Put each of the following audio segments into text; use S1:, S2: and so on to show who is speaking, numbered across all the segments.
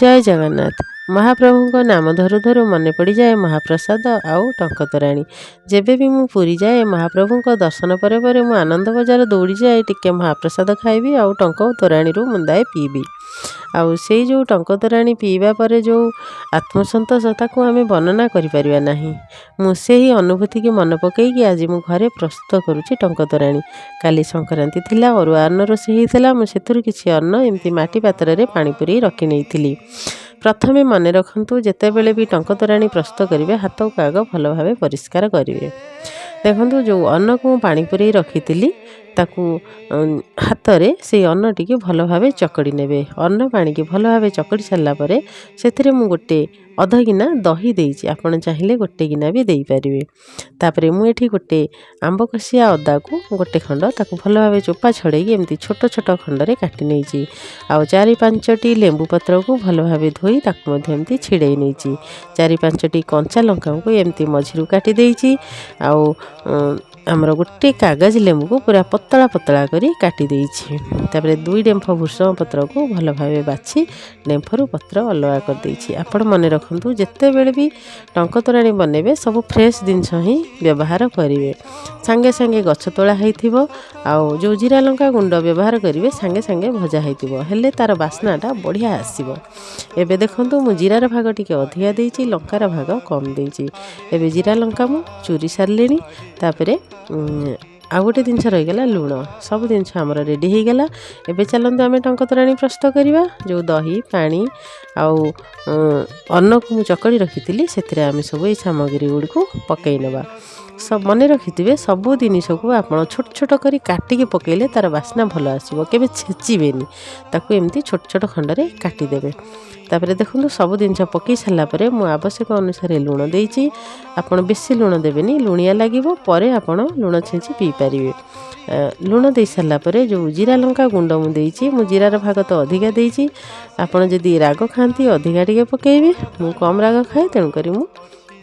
S1: ଜୟ ଜଗନ୍ନାଥ। ମହାପ୍ରଭୁଙ୍କ ନାମ ଧରୁ ଧରୁ ମନେ ପଡ଼ିଯାଏ ମହାପ୍ରସାଦ ଆଉ ଟଙ୍କ ତୋରାଣୀ। ଯେବେ ବି ମୁଁ ପୁରୀ ଯାଏ, ମହାପ୍ରଭୁଙ୍କ ଦର୍ଶନ ପରେ ପରେ ମୁଁ ଆନନ୍ଦ ବଜାର ଦୌଡ଼ିଯାଏ, ଟିକେ ମହାପ୍ରସାଦ ଖାଇବି ଆଉ ଟଙ୍କ ତୋରାଣୀରୁ ମୁନ୍ଦାଏ ପିଇବି। ଆଉ ସେଇ ଯେଉଁ ଟଙ୍କ ତୋରାଣୀ ପିଇବା ପରେ ଯେଉଁ ଆତ୍ମସନ୍ତୋଷ, ତାକୁ ଆମେ ବର୍ଣ୍ଣନା କରିପାରିବା ନାହିଁ। ମୁଁ ସେହି ଅନୁଭୂତିକି ମନେ ପକାଇକି ଆଜି ମୁଁ ଘରେ ପ୍ରସ୍ତୁତ କରୁଛି ଟଙ୍କ ତୋରାଣୀ। କାଲି ସଂକ୍ରାନ୍ତି ଥିଲା, ଅରୁଆ ଅନ୍ନ ରୋଷେଇ ହେଇଥିଲା। ମୁଁ ସେଥିରୁ କିଛି ଅନ୍ନ ଏମିତି ମାଟି ପାତ୍ରରେ ପାଣି ପୂରେଇ ରଖି ନେଇଥିଲି। ପ୍ରଥମେ ମନେ ରଖନ୍ତୁ, ଯେତେବେଳେ ବି ଟଙ୍କ ତୋରାଣୀ ପ୍ରସ୍ତୁତ କରିବେ, ହାତକୁ ଆଗ ଭଲ ଭାବେ ପରିଷ୍କାର କରିବେ। ଦେଖନ୍ତୁ, ଯେଉଁ ଅନ୍ନକୁ ମୁଁ ପାଣି ପୂରେଇ ରଖିଥିଲି, ତାକୁ ହାତରେ ସେଇ ଅନ୍ନଟିକି ଭଲ ଭାବେ ଚକଡ଼ି ନେବେ। ଅନ୍ନ ପାଣିକି ଭଲ ଭାବେ ଚକଡ଼ି ସାରିଲା ପରେ ସେଥିରେ ମୁଁ ଗୋଟେ ଅଧ ଗିନା ଦହି ଦେଇଛି। ଆପଣ ଚାହିଁଲେ ଗୋଟେ ଗିନା ବି ଦେଇପାରିବେ। ତାପରେ ମୁଁ ଏଠି ଗୋଟେ ଆମ୍ବ କଷିଆ ଅଦାକୁ ଗୋଟେ ଖଣ୍ଡ, ତାକୁ ଭଲ ଭାବେ ଚୋପା ଛଡ଼େଇକି ଏମିତି ଛୋଟ ଛୋଟ ଖଣ୍ଡରେ କାଟି ନେଇଛି। ଆଉ ଚାରି ପାଞ୍ଚଟି ଲେମ୍ବୁ ପତ୍ରକୁ ଭଲ ଭାବେ ଧୋଇ ତାକୁ ମଧ୍ୟ ଏମିତି ଛିଡ଼େଇ ନେଇଛି। ଚାରି ପାଞ୍ଚଟି କଞ୍ଚା ଲଙ୍କାକୁ ଏମିତି ମଝିରୁ କାଟି ଦେଇଛି। ଆଉ ଆମର ଗୋଟେ କାଗଜ ଲେମ୍ବୁକୁ ପୁରା ପତଳା ପତଳା କରି କାଟି ଦେଇଛି। ତାପରେ ଦୁଇ ଡେମ୍ଫ ଭୃଷଙ୍ଗ ପତ୍ରକୁ ଭଲ ଭାବେ ବାଛି ଡେମ୍ଫରୁ ପତ୍ର ଅଲଗା କରିଦେଇଛି। ଆପଣ ମନେ ରଖନ୍ତୁ, ଯେତେବେଳେ ବି ଟଙ୍କ ତୋରାଣୀ ବନେଇବେ, ସବୁ ଫ୍ରେଶ୍ ଜିନିଷ ହିଁ ବ୍ୟବହାର କରିବେ। ସାଙ୍ଗେ ସାଙ୍ଗେ ଗଛ ତୋଳା ହେଇଥିବ ଆଉ ଯେଉଁ ଜିରା ଲଙ୍କା ଗୁଣ୍ଡ ବ୍ୟବହାର କରିବେ, ସାଙ୍ଗେ ସାଙ୍ଗେ ଭଜା ହେଇଥିବ, ହେଲେ ତା'ର ବାସ୍ନାଟା ବଢ଼ିଆ ଆସିବ। ଏବେ ଦେଖନ୍ତୁ, ମୁଁ ଜିରାର ଭାଗ ଟିକେ ଅଧିକା ଦେଇଛି, ଲଙ୍କାର ଭାଗ କମ୍ ଦେଇଛି। ଏବେ ଜିରା ଲଙ୍କା ମୁଁ ଚୁରି ସାରିଲିଣି। ତାପରେ ଆଉ ଗୋଟେ ଜିନିଷ ରହିଗଲା, ଲୁଣ। ସବୁ ଜିନିଷ ଆମର ରେଡ଼ି ହେଇଗଲା। ଏବେ ଚାଲନ୍ତୁ ଆମେ ଟଙ୍କ ତୋରାଣୀ ପ୍ରସ୍ତୁତ କରିବା। ଯେଉଁ ଦହି ପାଣି ଆଉ ଅନ୍ନକୁ ମୁଁ ଚକଡ଼ି ରଖିଥିଲି, ସେଥିରେ ଆମେ ସବୁ ଏଇ ସାମଗ୍ରୀ ଗୁଡ଼ିକୁ ପକାଇ ନେବା। ସବୁ ମନେ ରଖିଥିବେ, ସବୁ ଜିନିଷକୁ ଆପଣ ଛୋଟ ଛୋଟ କରି କାଟିକି ପକାଇଲେ ତା'ର ବାସ୍ନା ଭଲ ଆସିବ। କେବେ ଛେଚିବେନି, ତାକୁ ଏମିତି ଛୋଟ ଛୋଟ ଖଣ୍ଡରେ କାଟିଦେବେ। ତାପରେ ଦେଖନ୍ତୁ, ସବୁ ଜିନିଷ ପକାଇ ସାରିଲା ପରେ ମୁଁ ଆବଶ୍ୟକ ଅନୁସାରେ ଲୁଣ ଦେଇଛି। ଆପଣ ବେଶୀ ଲୁଣ ଦେବେନି, ଲୁଣିଆ ଲାଗିବ। ପରେ ଆପଣ ଲୁଣ ଛିଞ୍ଚି ପିଇପାରିବେ। ଲୁଣ ଦେଇ ସାରିଲା ପରେ ଯେଉଁ ଜିରା ଲଙ୍କା ଗୁଣ୍ଡ ମୁଁ ଦେଇଛି, ମୁଁ ଜିରାର ଭାଗ ତ ଅଧିକା ଦେଇଛି। ଆପଣ ଯଦି ରାଗ ଖାଆନ୍ତି, ଅଧିକା ଟିକେ ପକାଇବେ। ମୁଁ କମ୍ ରାଗ ଖାଏ, ତେଣୁକରି ମୁଁ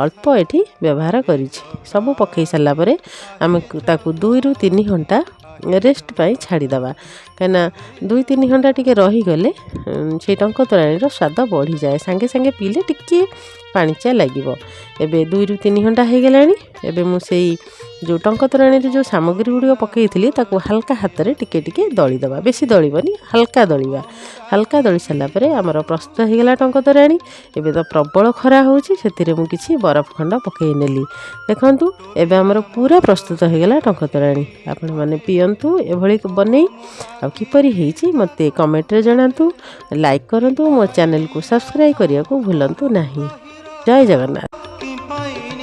S1: ଅଳ୍ପ ଏଠି ବ୍ୟବହାର କରିଛି। ସବୁ ପକାଇ ସାରିଲା ପରେ ଆମେ ତାକୁ 2ରୁ 3 ଘଣ୍ଟା ରେଷ୍ଟ ପାଇଁ ଛାଡ଼ିଦେବା, କାହିଁକିନା 2-3 ଘଣ୍ଟା ଟିକେ ରହିଗଲେ ସେଇ ଟଙ୍କ ତୋରାଣୀର ସ୍ୱାଦ ବଢ଼ିଯାଏ। ସାଙ୍ଗେ ସାଙ୍ଗେ ପିଇଲେ ଟିକିଏ ପାଣିଚିଆ ଲାଗିବ। ଏବେ 2ରୁ 3 ଘଣ୍ଟା ହେଇଗଲାଣି। ଏବେ ମୁଁ ସେଇ ଯେଉଁ ଟଙ୍କ ତୋରାଣୀରେ ଯେଉଁ ସାମଗ୍ରୀ ଗୁଡ଼ିକ ପକାଇଥିଲି, ତାକୁ ହାଲକା ହାତରେ ଟିକେ ଟିକେ ଦଳିଦେବା। ବେଶୀ ଦଳିବନି, ହାଲକା ଦଳିବା। ହାଲକା ଦଳି ସାରିଲା ପରେ ଆମର ପ୍ରସ୍ତୁତ ହେଇଗଲା ଟଙ୍କ ତୋରାଣୀ। ଏବେ ତ ପ୍ରବଳ ଖରା ହେଉଛି, ସେଥିରେ ମୁଁ କିଛି ବରଫ ଖଣ୍ଡ ପକାଇ ନେଲି। ଦେଖନ୍ତୁ, ଏବେ ଆମର ପୁରା ପ୍ରସ୍ତୁତ ହେଇଗଲା ଟଙ୍କ ତୋରାଣୀ। ଆପଣମାନେ ପିଅନ୍ତୁ ଏଭଳି ବନେଇ ଆଉ କିପରି ହେଇଛି ମୋତେ କମେଣ୍ଟରେ ଜଣାନ୍ତୁ। ଲାଇକ୍ କରନ୍ତୁ, ମୋ ଚ୍ୟାନେଲକୁ ସବସ୍କ୍ରାଇବ୍ କରିବାକୁ ଭୁଲନ୍ତୁ ନାହିଁ। ଜୟ ଜଗନ୍ନାଥ।
S2: ପାଇଁ।